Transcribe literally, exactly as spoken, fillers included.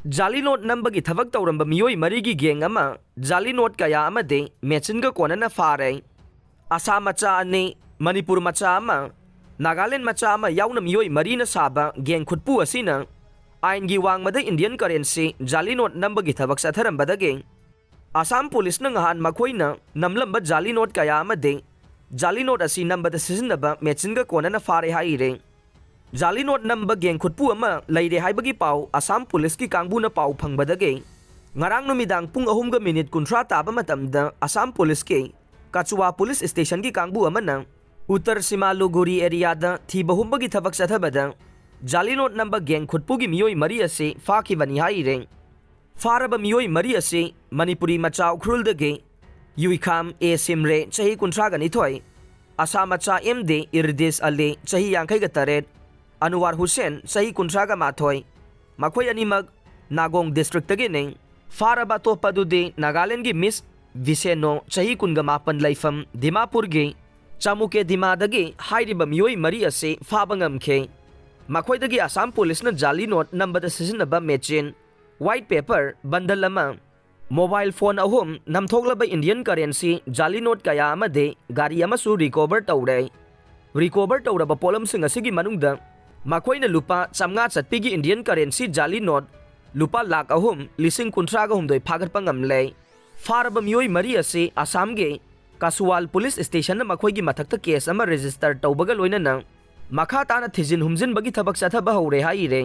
ꯖꯥꯂꯤ note ꯅꯝꯕꯒꯤ ꯊꯕꯛ ꯇꯧꯔꯝꯕ ꯃꯤꯑꯣꯏ ꯃꯔꯤꯒꯤ ꯒꯦꯡ ꯑꯃ ꯖꯥꯂꯤ ꯅꯣꯠ ꯀꯌꯥ ꯑꯃꯗꯤ ꯃꯦꯆꯤꯟꯒ ꯀꯣꯟꯅꯅ ꯐꯥꯔꯦ꯫ ꯑꯁꯥꯝ ꯃꯆꯥ ꯑꯅꯤ, ꯃꯅꯤꯄꯨꯔ ꯃꯆꯥ ꯑꯃ, ꯅꯥꯒꯥꯂꯦꯟ ꯃꯆꯥ ꯑꯃ ꯌꯥꯎꯅ ꯃꯤꯑꯣꯏ ꯃꯔꯤꯅ ꯁꯥꯕ ꯒꯦꯡ ꯈꯨꯠꯄꯨ ꯑꯁꯤꯅ ꯑꯥꯏꯟꯒꯤ ꯋꯥꯡꯃꯗ ꯏꯟꯗꯤꯌꯟ ꯀꯔꯦꯟꯁꯤ ꯖꯥꯂꯤ ꯅꯣꯠ ꯅꯝꯕꯒꯤ ꯊꯕꯛ ꯆꯠꯊꯔꯝꯕꯗꯒꯤ ꯑꯁꯥꯝ ꯄꯨꯂꯤꯁꯅ ꯉꯍꯥꯟ ꯃꯈꯣꯏꯅ ꯅꯝꯂꯝꯕ ꯖꯥꯂꯤ ꯅꯣꯠ ꯀꯌꯥ ꯑꯃꯗꯤ ꯖꯥꯂꯤ ꯅꯣꯠ ꯑꯁꯤ ꯅꯝꯕꯗ ꯁꯤꯖꯤꯟꯅꯕ ꯃꯦꯆꯤꯟꯒ ꯀꯣꯟꯅꯅ ꯐꯥꯔꯦ ꯍꯥꯏꯔꯦ꯫ ꯖꯥꯂꯤ ꯅꯣꯠ ꯅꯝꯕ ꯒꯦꯡ ꯈꯨꯠꯄꯨ ꯑꯃ ꯂꯩꯔꯦ ꯍꯥꯏꯕꯒꯤ ꯄꯥꯎ ꯑꯁꯥꯝ ꯄꯨꯂꯤꯁꯀꯤ ꯀꯥꯡꯕꯨꯅ ꯄꯥꯎ ꯐꯪꯕꯗꯒꯤ ꯉꯔꯥꯡ ꯅꯨꯃꯤꯗꯥꯡ ꯄꯨꯡ ꯑꯍꯨꯝꯒ ꯃꯤꯅꯤꯠ ꯀꯨꯟꯊ꯭ꯔꯥ ꯇꯥꯕ ꯃꯇꯝꯗ ꯑꯁꯥꯝ ꯄꯨꯂꯤꯁꯀꯤ ꯀꯆꯨꯋꯥ ꯄꯨꯂꯤꯁ ꯁ꯭ꯇꯦꯁꯟꯒꯤ ꯀꯥꯡꯕꯨ ꯑꯃꯅ ꯎꯠꯇꯔ ꯁꯤꯃꯥꯂꯨꯒꯨꯔꯤ ꯑꯦꯔꯤꯌꯥꯗ ꯊꯤꯕ ꯍꯨꯝꯕꯒꯤ ꯊꯕꯛ ꯆꯠꯊꯕꯗ ꯖꯥꯂꯤ ꯅꯣꯠ ꯅꯝꯕ ꯒꯦꯡ ꯈꯨꯠꯄꯨꯒꯤ ꯃꯤꯑꯣꯏ ꯃꯔꯤ ꯑꯁꯤ ꯐꯥꯈꯤꯕꯅꯤ ꯍꯥꯏꯔꯦ꯫ ꯐꯥꯔꯕ ꯃꯤꯑꯣꯏ ꯃꯔꯤ ꯑꯁꯤ ꯃꯅꯤꯄꯨꯔꯤ ꯃꯆꯥ ꯎꯈ꯭ꯔꯨꯜꯗꯒꯤ ꯌꯨꯏꯈꯥꯝ ꯑꯦ ꯁꯤꯝꯔꯦ, ꯆꯍꯤ ꯀꯨꯟꯊ꯭ꯔꯥꯒ ꯅꯤꯊꯣꯏ, ꯑꯁꯥꯝ ꯃꯆꯥ ꯑꯦꯝ ꯗꯤ ꯏꯔꯗꯤꯁ ꯑꯂꯤ, ꯆꯍꯤ ꯌꯥꯡꯈꯩꯒ ꯇꯔꯦꯠ, ꯑꯅꯨꯋꯥꯔ ꯍꯨꯁꯦꯟ, ꯆꯍꯤ ꯀꯨꯟꯊ꯭ꯔꯥꯒ ꯃꯥꯊꯣꯏ, ꯃꯈꯣꯏ ꯑꯅꯤꯃꯛ ꯅꯥꯒꯣꯡ ꯗꯤꯁꯇ꯭ꯔꯤꯛꯇꯒꯤꯅꯤ꯫ ꯐꯥꯔꯕ ꯑꯇꯣꯞꯄ ꯑꯗꯨꯗꯤ ꯅꯥꯒꯥꯂꯦꯟꯒꯤ ꯃꯤꯁ ꯚꯤꯁꯦꯅꯣ, ꯆꯍꯤ ꯀꯨꯟꯒ ꯃꯥꯄꯟ, ꯂꯩꯐꯝ ꯗꯤꯃꯥꯄꯨꯔꯒꯤ ꯆꯥꯃꯨꯀꯦ ꯗꯤꯃꯥꯗꯒꯤ ꯍꯥꯏꯔꯤꯕ ꯃꯤꯑꯣꯏ ꯃꯔꯤ ꯑꯁꯤ ꯐꯥꯕ ꯉꯝꯈꯤ꯫ ꯃꯈꯣꯏꯗꯒꯤ ꯑꯁꯥꯝ ꯄꯨꯂꯤꯁꯅ ꯖꯥꯂꯤ ꯅꯣꯠ ꯅꯝꯕꯗ ꯁꯤꯖꯤꯟꯅꯕ ꯃꯦꯆꯤꯟ, ꯋꯥꯏꯠ ꯄꯦꯄꯔ ꯕꯟꯗꯜ ꯑꯃ, ꯃꯣꯕꯥꯏꯜ ꯐꯣꯟ ꯑꯍꯨꯝ, ꯅꯝꯊꯣꯛꯂꯕ ꯏꯟꯗꯤꯌꯟ ꯀꯔꯦꯟꯁꯤ, ꯖꯥꯂꯤ ꯅꯣꯠ ꯀꯌꯥ ꯑꯃꯗꯤ ꯒꯥꯔꯤ ꯑꯃꯁꯨ ꯔꯤꯀꯣꯚꯔ ꯇꯧꯔꯦ꯫ ꯔꯤꯀꯣꯚꯔ ꯇꯧꯔꯕ ꯄꯣꯠꯂꯝꯁꯤꯡ ꯑꯁꯤꯒꯤ ꯃꯅꯨꯡꯗ ꯃꯈꯣꯏꯅ ꯂꯨꯄꯥ ꯆꯥꯝꯃꯉꯥ ꯆꯠꯄꯤꯒꯤ ꯏꯟꯗꯤꯌꯟ ꯀꯔꯦꯟꯁꯤ ꯖꯥꯂꯤ ꯅꯣꯠ ꯂꯨꯄꯥ ꯂꯥꯈ ꯑꯍꯨꯝ ꯂꯤꯁꯤꯡ ꯀꯨꯟꯊ꯭ꯔꯥꯒ ꯍꯨꯝꯗꯣꯏ ꯐꯥꯒꯠꯄ ꯉꯝꯂꯦ꯫ ꯐꯥꯔꯕ ꯃꯤꯑꯣꯏ ꯃꯔꯤ ꯑꯁꯤ ꯑꯁꯥꯝꯒꯤ ꯀꯁꯨꯋꯥꯜ ꯄꯨꯂꯤꯁ ꯁ꯭ꯇꯦꯁꯟꯅ ꯃꯈꯣꯏꯒꯤ ꯃꯊꯛꯇ ꯀꯦꯁ ꯑꯃ ꯔꯦꯖꯤꯁꯇꯔ ꯇꯧꯕꯒ ꯂꯣꯏꯅꯅ ꯃꯈꯥ ꯇꯥꯅ ꯊꯤꯖꯤꯟ ꯍꯨꯝꯖꯤꯟꯕꯒꯤ ꯊꯕꯛ ꯆꯠꯊꯕ ꯍꯧꯔꯦ ꯍꯥꯏꯔꯦ꯫